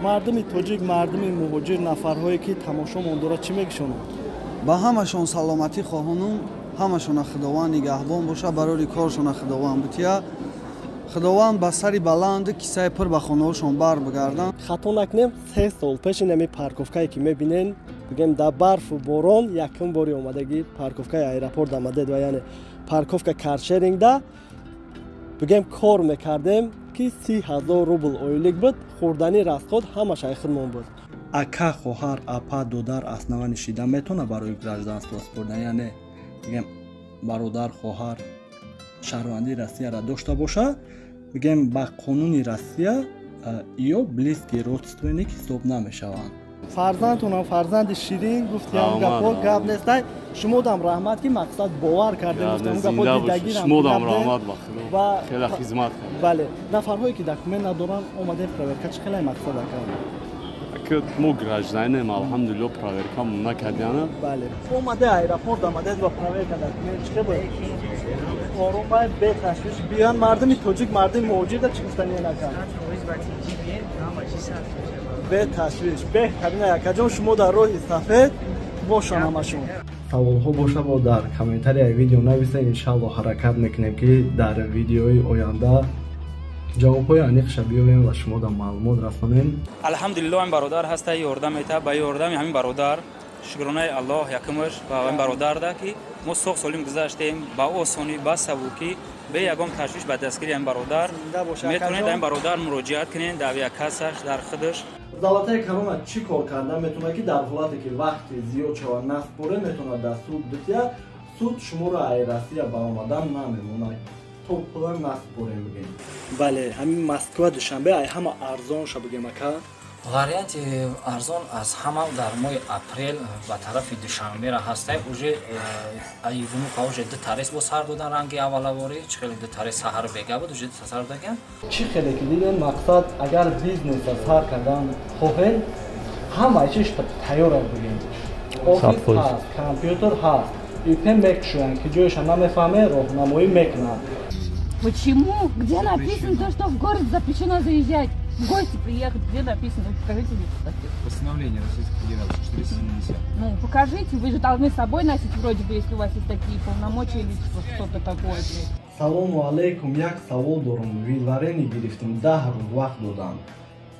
Мардуми тоҷик, мардуми муҳоҷир, нафарҳое ки тамошомон дорад, чӣ мегӯшонанд? Ба ҳамашон саломатӣ хоҳонум, ҳамашона Худованд нигаҳбон боша, барори коршона Худованд бутия. Худованд ба сари баланд кисаи пур ба хонаҳошон бар бигарданд. Хато накунем, 3 сол пеш ин ҳамин парковкае ки мебинен, бигем дар барфу борон якум бори омадагӣ парковкаи аэропорт омадед ва яъне парковка каршерингда бигем кор мекардем ки 30 000 рубл ойлик буд, хӯрдани расход ҳамаш ай худмон буд. Ака, хоҳар, апа, додар основани шида метавона барои гражданство супурдан, яъне бигем бародар, хоҳар шаҳрвандии Россияро дошта боша, бигем ба қонуни Россия ё близкий родственник ҳисоб намешаванд. Фарзандтонам фарзанди ширин гуфтиам гапҳо гап нестай. Шумодам раҳмат ки мақсад бовар кардем, гуфтам гапҳо дидагирам. Шумодам раҳмат, ба Худо хеле хизмат кардем. Бале, нафарҳое ки документ надоранд, омадем проверка чӣ хеле мақсад акам? Ки мо гражданинем, алҳамдулилло, проверкамон накардиана. Бале, омаде аэропорт омадед ва проверка документ чӣ буд? Ором бай, беташвиш биён. Мардуми тоҷик, мардуми муҳоҷирда чӣ гуфтание накард? Беташвиш, беҳтарина якаҷон, шумо дар роҳи сафед бошон ҳамашон. Саволҳо боша бо дар комментарияи видео нависед, иншалло ҳаракат мекунем ки дар видеои оянда ҷавобҳои аниқша биёвем ва шумо дар маълумот расонем. Алҳамдулилло, ин бародар ҳаста, ёрдам мета, ба ёрдами ҳамин бародар шукронаи Аллоҳ якумаш ба ин бародарда ки мо соғ солим гузаштем, ба осонӣ, ба сабукӣ, бе ягон ташвиш ба дастгири ҳамин бародар. Метавонед ҳамин бародар муроҷиат кунед дар авиакассаш, дар худаш. Золотая корона чӣ кор кардан метавонад ки дар ҳолате ки вақти зиёд шавад насборе метавонад дар суд бития, суд шуморо ай Россия баромадан намемонад то пула насборе бигем. Бале, ҳамин Москва Душанбе ай ҳама арзон ша бигем ака? Варианти арзон аз ҳама дар моҳи апрел ба тарафи Душанбера ҳастай. Уже ай Внуково уже ду тарес бо сар додан, ранги аввалаворӣ чӣ хеле ду тарес саҳар бега буд, уже сар додаган. Чӣ хеле ки дидем, мақсад агар бизнеса сар кардан хоҳед, ҳамаи чиз тайёр аст бигем. Офис ҳаст, компютер ҳаст, ИП мекушоянд ки ҷояша намефаҳме, роҳнамоӣ мекунанд. Почему? Где написано то, что в город запрещено заезжать? В гости приехать, где написано? Покажите мне. Постановление Российской Федерации 470. Ну, покажите, вы же должны с собой носить вроде бы, если у вас есть такие полномочия или что-то такое. Салому алейкум, як савол дорум. Выдворение гирифтем, 10 рӯз вақт додам.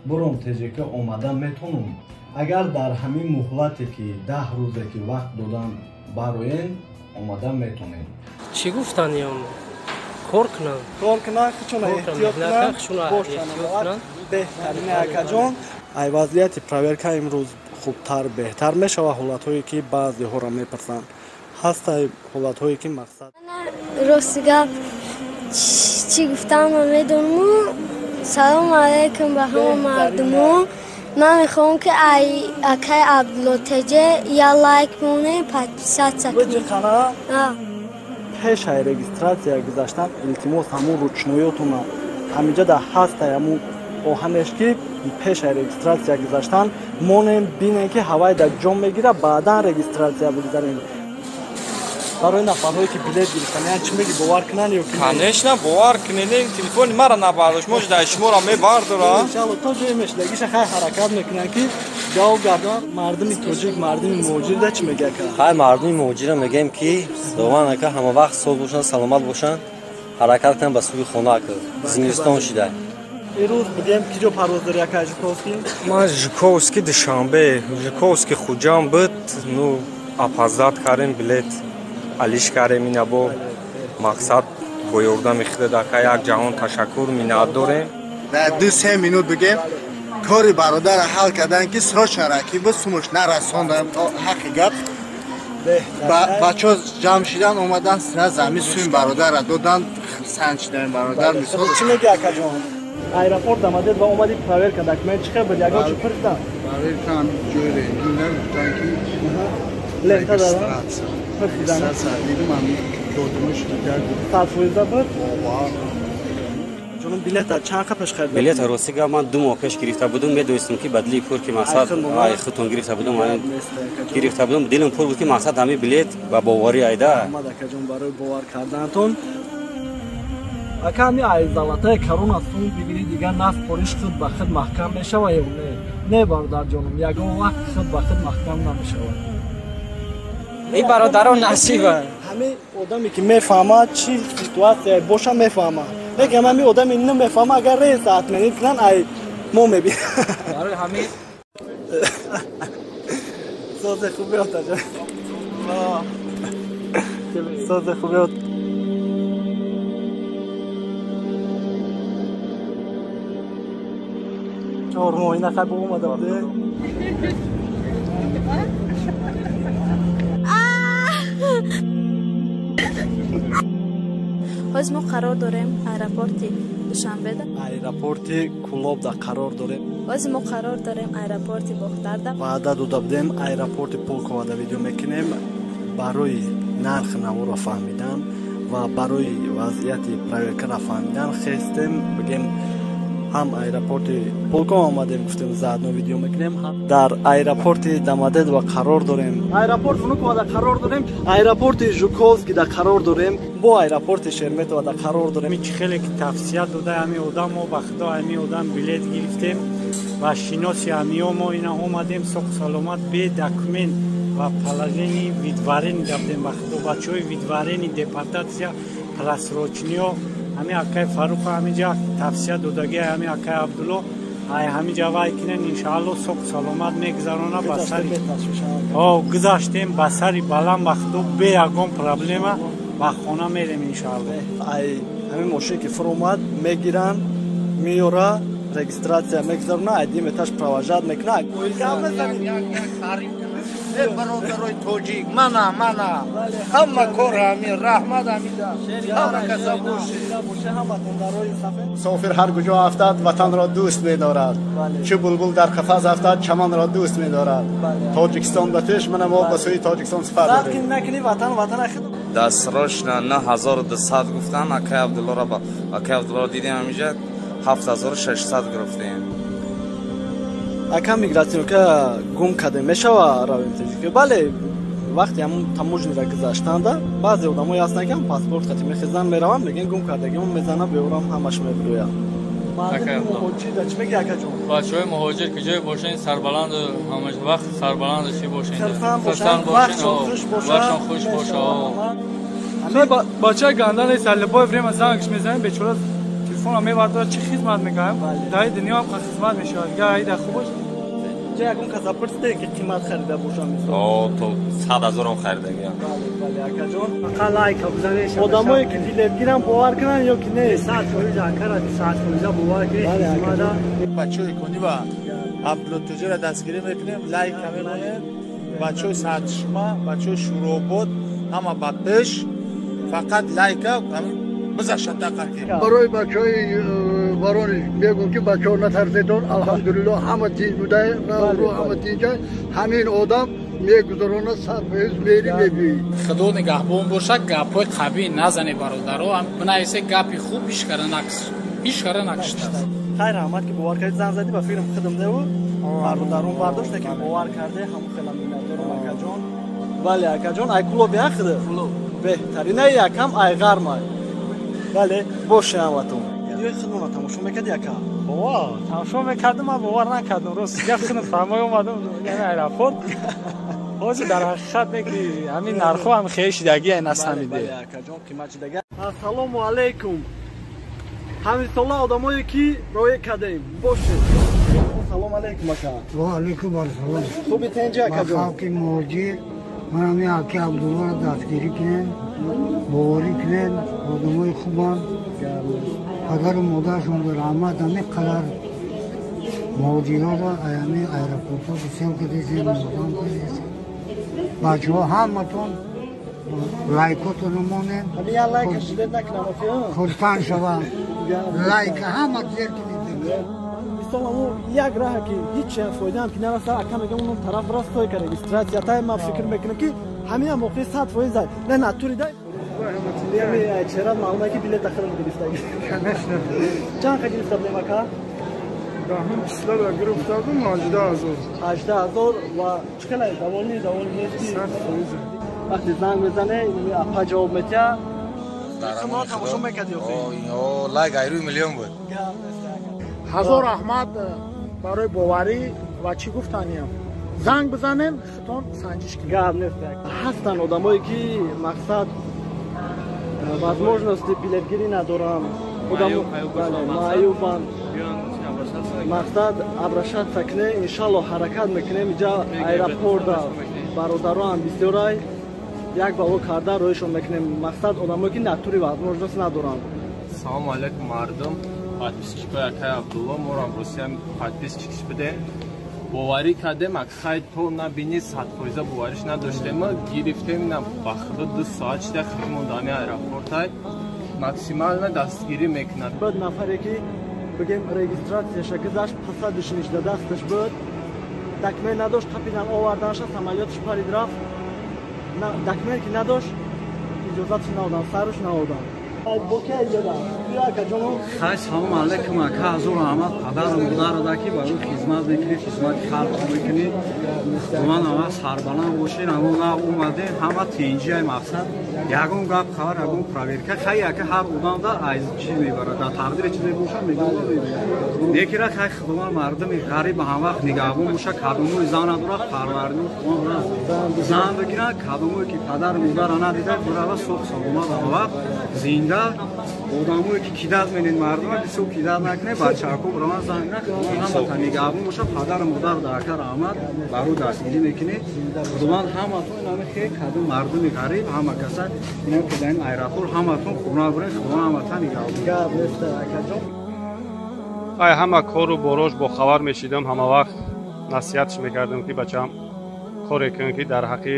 Буром ТЖК омада метонум. Агар дар ҳамин муҳлате ки 10 рӯзе ки вақт додам бароен, омада метонем. Чӣ гуфтан ён? Кор кунанд. Кор кунанд, худшона эҳтиёт кунанд, бошанд. Беҳтарин акаҷон. Ай вазъияти проверка имрӯз хубтар, беҳтар мешавад. Ҳолатҳое ки баъзеҳоро мепурсанд, ҳастай ҳолатҳое ки мақсад. Рости гап чӣ гуфтам намедонму. Салому алайкум ба ҳама мардумо. Ман мехоҳам ки ай акай Абдулло ТЖ я лайк монем, подписаться кунем. Пеш ай регистрация гузаштан илтимос ҳамун ручноётона ҳаминҷа дар ҳастай ҳамун оҳанеш ки пеш ай регистрация гузаштан монем, бинем ки ҳавай дар ҷон мегирад, баъдан регистрация бигузарем. Барои нафарҳое ки билет гирифтан, яъне чӣ меги, бовар кунанд ё ки? Конечно, бовар кунед, телефони маро набардошт, может дар шуморо мебардора. Иншалло то ҷое мешидагиша хай ҳаракат мекунанд ки ҷавоб гардонанд. Мардуми тоҷик, мардуми муҳоҷирда чӣ меги ака? Хай мардуми муҳоҷира мегӯем ки Худованд ака ҳама вақт соз бошанд, саломат бошанд, ҳаракат кунанд ба сӯи хона ака. Зимистон шида. Ирӯз бигем ки ҷо парвоз дори ака Жуковский? Ман Жуковский Душанбе, Жуковский Хуҷанд буд, ну опоздать кардем билет. Алиш кардем ина бо мақсад бо ёрдами худат ака як ҷаҳон ташаккур миннат дорем. Дар 2-3 минут бигем кори бародарро ҳал кардан ки срочно ракиб буд, сумуш нарасондам то ҳаққи гап. Бачаҳо ҷамъ шидан омадан сразу ҳамин суми бародарро додан, хурсанд шидан бародар мисол. Чӣ меги акаҷон? Аэропорт омадед ва омадед проверка документ чӣ хел буд? Ягон чӣ пурсидан? Проверка ҳамин ҷои рентген нагуфтан ки лента дорам. Ҷонум, билета чанд қа пеш харидед? Билета рости гап ман 2 моҳ пеш гирифта будум, медонистам ки ба дили пур ки мақсад ай худтон гирифта будум, гирифта будум, дилам пур буд ки мақсад ҳамин билет ба боварӣ айда. Раҳмат акаҷон барои бовар карданатон. Ака ҳами ай золотая корона сум бигирӣ, дигар нафт пориш худ ба худ маҳкам мешава ё не? Не, бародарҷонум, ягон вақт худ ба худ маҳкам намешавад. Ин бародарон насиба. Ҳамин одаме ки мефаҳмад, чӣ ситуация боша мефаҳмад. Лекин ҳамин одаме намефаҳмад, агар рейс отменить кунанд, ай мо мебинем. Барои ҳамин созе хубе отаҷон. Созе хубе. Чор моҳ ина хай омада буде. Ҳоз мо қарор дорем аэропорти Душанбеда. Аэропорти Кулобда қарор дорем. Ҳоз мо қарор дорем аэропорти Бохтарда. Ваъда дода будем аэропорти Пулковада видео мекунем барои нарх наворо фаҳмидан ва барои вазъияти проверкаро фаҳмидан хестем, бигем ҳам аэропорти Пулково омадем, гуфтем заодно видео мекунем. Дар аэропорти Домодедово қарор дорем. Аэропорт Внуково қарор дорем, аэропорти Жуковский да қарор дорем, бо аэропорти Шереметьево да қарор дорем. Чи хеле ки тавсия дода ҳами одам, мо ба худо ҳами одам билет гирифтем ва шиноси ҳамиё мо ина омадем соқ саломат бе документ ва положени выдворение дабдем ба худо. Бачаҳои выдворение депортация просрочниё ҳами акай Фаруха ҳамиҷа тавсия додагӣ ҳами акай Абдулло ай ҳамиҷа вай кинен иншаалло соқ саломат мегузарона ба сари гузаштем ба сари баланд ба худо бе ягон проблема ба хона мерем иншаалло. Ай ҳамин мошине ки фуромад мегиранд, меёра, регистрация мегузарона, ай дим этаж провожать мекунад. Э бародарои тоҷик, мана мана ҳама кор ҳамин, раҳмат ҳамида ҳама каса бошед. Мусофир ҳар куҷо афтад, ватанро дӯст медорад. Чу булбул дар қафас афтад, чаманро дӯст медорад. Тоҷикистон ба пеш, мана мо ба сӯи Тоҷикистон сафар дорем. Накунӣ ватан ватан. Дастрочно 9200 гуфтан, акай Абдуллоро акай Абдуллоро дидем ҳаминҷа 7600 гирифтем. Ака мигратсионка гум кардем, мешава равем тоҷикӣ? Бале, вақте ҳамун таможнира гузаштанда баъзе одамое ҳастанд ки ҳам паспорт хати мехезанд, мераванд, мегӯянд гум кардагимо, мезананд, беорам ҳамаш мебирояд. Муҳоҷир чӣ мегӯи акаҷон? Бачаҳои муҳоҷир ки ҷое бошен сарбаланду ҳамаш вақт сарбаланду чӣ бошен, вақтшон хуш боша. Бачаи ганда нест, любое время зангш мезанем, бечора телефонро мебардорад, чӣ хизмат мекунем? Дар дунё ҳам хизмат мешавад. Га хуб. Ҷа ягон каса пурсидем ки қимат харида бошам? То 100 000 харидагиам. Бале, бале, акаҷон. Фақат лайка бизанед. Одамое ки билетгирам бовар кунанд ё ки не? 100% акара 100% бовар кунед. Бачаҳои Конива Абдуллотоҷиро дастгирӣ мекунем, лайка мемонем. Бачаҳои Сарчашма, бачаҳои Шӯробод ҳама ба пеш, фақат лайка барои бачаҳои Воронеж мегӯм ки бачаҳо натарседон, алҳамдулилло ҳама тинҷ буда, ҳама тинҷа. Ҳамин одам мегузаронад, 100% мери мебиёӣ. Худо нигаҳбон бошад, гапҳои қавӣ назане бародаро, бинависе гапи хуб ҳеч кара накушта. Хайр, раҳмат ки бовар кардӣ, занг задӣ, ба фикрам худам деву бародарон бардошт, лекин бовар карде, ҳамон хела миннатдорам акаҷон. Бале акаҷон, ай Кулоб як худа беҳтарина якам ай ғармай. Бале, боше ҳаматон. Видеои худмонро тамошо мекарди ака? Бова, тамошо мекардам, ман бовар накардам. Рост гап худам фармои омадам аэропорт. Ҳозир дар ҳақиқат не ки ҳамин нархҳо ҳам хеле шидагӣ насамиде. Бале акаҷон, қимат шидагӣ. Ассалому алайкум. Ҳаминсола одамое ки роя кардем, боше. Салом алайкум ака. Ва алайкум ассалом. Хуби тенҷи акаҷон? Халқи муҳоҷир, ман ҳамин аки Абдуллоро дастгирӣ кунем, боварӣ кунем, одамои хубанд. Падару модарашонро раҳмат, ҳамин қадар муҳоҷирҳоро ҳамин аэропортҳо гусел кардесем, ёрдам кардесем. Бачаҳо ҳаматон лайкотонро монем. Хурсанд шаванд. Лайка ҳама зер кунед. Мисол ҳамун як раҳа ки ҳеҷ фоидаам ки нараса, ака мегам он тараф растой ка регистрация тай, ман фикр мекунам ки ҳамин ҳам воқеи 100% не натури дай. Чера маълума ки билет ахирам гирифтаги. Чанд ха гирифта будем ака? Даҳум числада гирифта будем 18 000. 18 000 ва чӣ хела довольный, довольный нести? 100%. Вақте занг мезане, апа ҷавоб метиҳад. Дар мо тамошо мекардӣ охи? О, лайк айрӯи миллион буд. Ҳазор раҳмат барои боварӣ ва чӣ гуфтаниям. Занг бизанем, хитон санҷиш кунем. Гап нест. Ҳастанд одамое ки мақсад возможности билетгирӣ надоранд. Маъюбанд. Мақсад обращаться кунем, иншалло ҳаракат мекунем. Иҷа аэропорта бародароам бисёрай, як бало карда роҳишон мекунем. Мақсад одамое ки натури возможност надоранд. Салому алайкум мардум, подписчикои акай Абдулло, морам Русия подписчикш бидем. Боварӣ кардем, акхай то набини 100% бовариш надоштем, гирифтем на ба худо 2 соат шида хидмон дами аэропортай максимально дастгирӣ мекунад. Буд нафаре ки бигем регистратсияша гузашт, пасадиш нишда дасташ буд, документ надошт, қапидан оварданша, самолётш парид рафт, документ ки надошт, иҷозатш наодан, саруш наодан. Хай, салом алейкум, ака, ҳазор раҳмат падару модарада ки барои хизмат мекунӣ, хизмати халқ мекунӣ. Худованд ава сарбаланд бошед. Амо на омадем, ҳама тинҷиай мақсад, ягон гап хабар, ягон проверка. Хай ака, ҳар одамда аз чиз мебарад, дар тақдире чизе боша мегӯяд. Некира хай, худованд мардуми ғариб ҳамвақт нигаҳбон боша. Кадомои зан надорад, парвардигор худованд зан бигирад, кадомое ки падару модара надида, бирава соғ саломат ҳамвақт зинда. Одамое ки кидат менед мардума, бисёр кидат накунед, бачаҳако бираван занг накунед, ҳамата нигаҳбон боша. Падару модар да ака раҳмат барои дастгирӣ мекунед. Худованд ҳаматон инаме хе кадом мардуми ғариб ҳама каса инам ки дар ин аэропорт ҳаматон хона биред, худованд ҳамата нигаҳбон. Ай ҳама кору борош бохабар мешидам, ҳама вақт насиҳатш мекардам ки бачам коре кун ки дар ҳаққи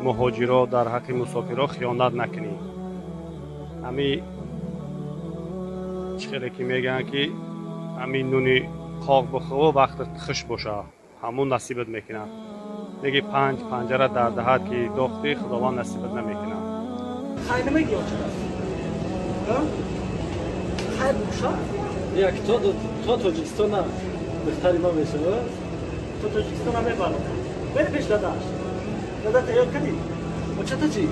муҳоҷиро, дар ҳаққи мусофиро хиёнат накунӣ. Ҳами чӣ хеле ки мегӯянд ки ҳамин нуни қоқ бихӯ, вақтат хуш боша, ҳамун насибат мекунад. Неги панҷ панҷара дар даҳад ки дохтӣ, худованд насибат намекунад. Хай намегӣ очада? Хай буша? Як то Тоҷикистона духтари ма мешава, то Тоҷикистона мебарам. Бери пеш дадаш. Дада тайёр кардӣ? Очата чӣ?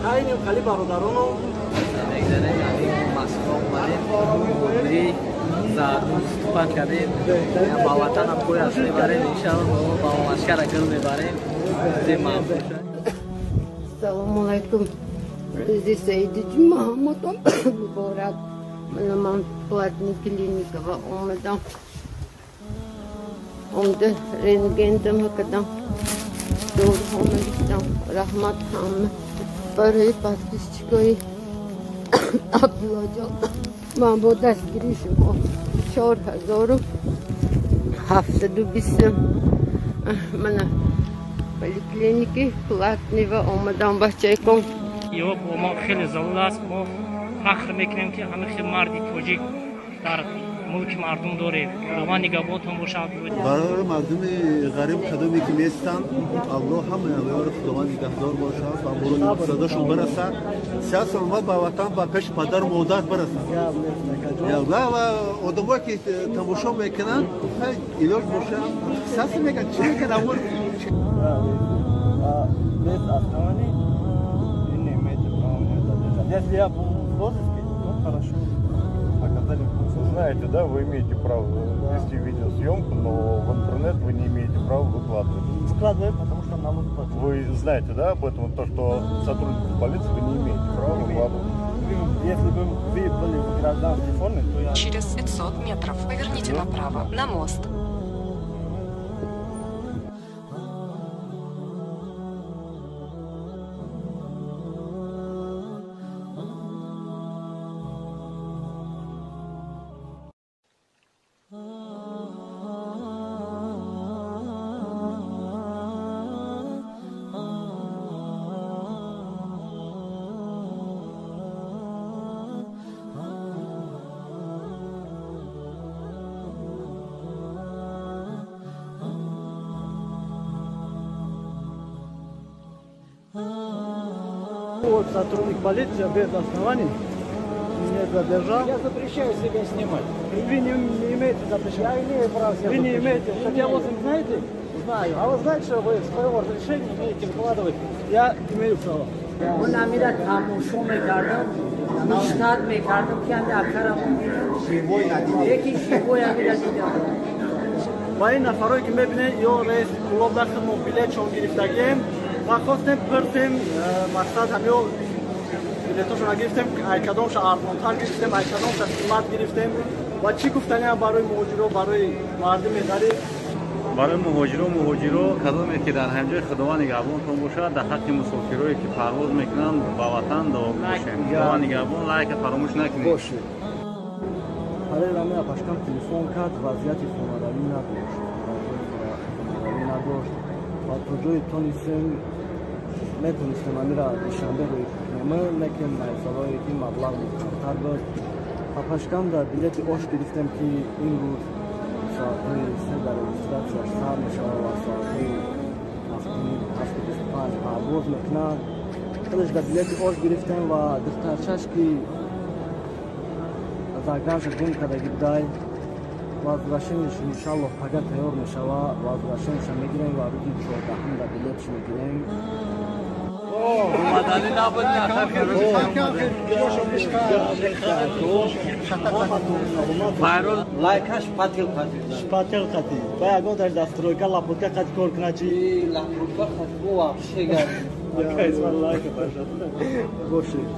Хайнем хали бародарону мегзарем, Москва омадем, зардун ступат кардем, ба ватанам пояс мебарем, иншалло ба Москвара гул мебарем. Салому алайкум, рӯзи саиди ҷумъа ҳаматон муборак. Ман платный клиникава омадам, омда рентгендам кардам, доруҳо гирифтам. Раҳмат ҳама барои подписчикои Абдуллоҷон. Ман бо дастгирии шумо 4720 мана поликлиники платныйва омадам бачаеком. Ё бо мо хеле залул аст. Мо фахр мекунем ки ҳама хел марди тоҷик дар мулки мардум дорем. Худованд нигаҳбонтон бошад. Барои мардуми ғариб кадоме ки нестанд, Аллоҳ ҳамаи онҳоро худованд нигаҳдор бошад, ба муроди мақсадашон барасад, сиҳат саломат ба ватан, ба пеши падару модар барасад. Ва одамое ки тамошо мекунанд, илоҷ бошад, саси мекунанд, чӣ мекунанд? Без оснований вы не имеете права меня задержать. Если я был в розыске, то хорошо. Оказали, вы знаете, да, вы имеете право вести видеосъемку, но в интернет вы не имеете права выкладывать. Выкладываю, потому что налог платят. Вы знаете, да, об этом, то, что сотрудники полиции вы не имеете права выкладывать. Если бы вы были в гражданской форме, то я... Через 500 метров поверните направо, на мост. Вот сотрудник полиции без оснований меня задержал. Я запрещаю себя снимать. Вы не имеете запрещать. Я имею право себя Вы не запрещать. имеете. Статья 8 знаете? Знаю. А вы знаете, что вы своего разрешения имеете выкладывать? Я имею право. Ман амира тамошо мекардам, муштад мекардам ки ами акара яки живой амира дидам. Ва ин нафарое ки мебинед, ё рейс Кулоб дахти мо билетшон гирифтагем ва хостем пурсем, мақсад ҳамё билетошона гирифтем, ай кадомша арзонтар гирифтем, ай кадомша қимат гирифтем ва чӣ гуфтаниам барои муҳоҷиро, барои мардуми ғариб. Барои муҳоҷиро кадоме ки дар ҳамҷои Худованд нигаҳбонтон бошад, дар ҳаққи мусофирое ки парвоз мекунанд ба ватан дуо бошем. Худованд нигаҳбон, лайка фаромӯш накунед. Бошед. Параллел ҳамин апашкам телефон кард, вазъияти хонаравӣ надошт. Хонаравӣ надошт ва то ҷое тонистем, метонистем амира Душанбе рӯй кунем, лекин майсалое ки маблағ камтар буд. Апашкам дар билети ош гирифтем ки имрӯз соатҳои 3 дар регистратсияш сар мешавад ва соатҳои 7:25 парвоз мекунад. Хелеш дар билети ош гирифтем ва духтарчаш ки загранша гум кардаги будай, возвращениеш иншаллоҳ пага тайёр мешавад, возвращениеша мегирем ва рӯзи 14 дар билетш мегирем. Омадани набуд, лайка шпател қати. Шпател қати. Ба ягон таш дастройка лапотка қати кор кунад чи? Лапотка қати бо вообще гап. Лайка бошед.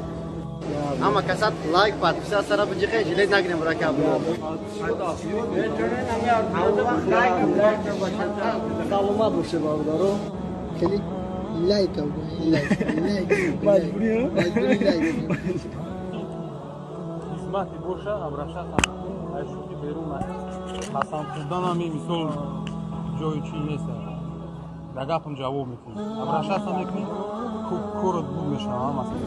Ама касат лайк подписаться сара биҷиқе жилет нагирем бурака Абдулло. Саломат бошед бародаро. Хеле лайк лайк лайк. Маҷбурӣ? Маҷбурӣ лайк. Хизмати боша, обращаться аз шуки берун қасам хӯрдан ҳами мисол ҷои чӣ нест. Да гапам ҷавоб мекунӣ. Обращаться мекунӣ, корот буд мешава масалан.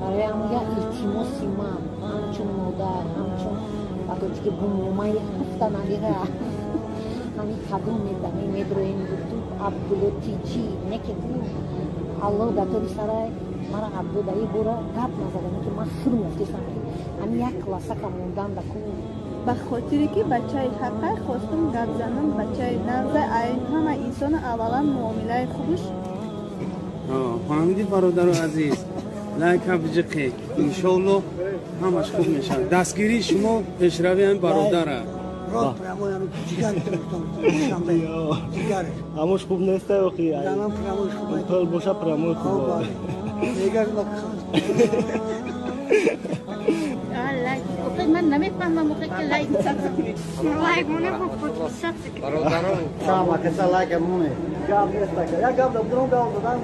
Барои ҳамон илтимоси ман, ҳамчун модар, ҳамчун ба тоҷики бумомаи гуфтан амира ҳами кадом медами медроем ютуб Абдулло тиҷи неке ку Алло да тори сарай мара Абдулло даи бора гап назадам ки ман хир муфтесам ки ҳами як классака мондан да ку. Ба хотире ки бачаи ҳаққай хостум гап занам, бачаи нағзай, ай ҳама инсона аввалан муомилаи хубш. Фаҳмидӣ бародару азиз, лайка биҷиқе, иншоалло ҳамаш хуб мешавад. Дастгирии шумо пешравии ҳамин бародара. Ҳамош хуб неста охи? Пул боша прямой хуб. Ман намефаҳмам охи ки лайк лайк моне бо подписаться. Бародаро, сама каса лайка моне. Гап нест ака. Як гап дадам, гап задан.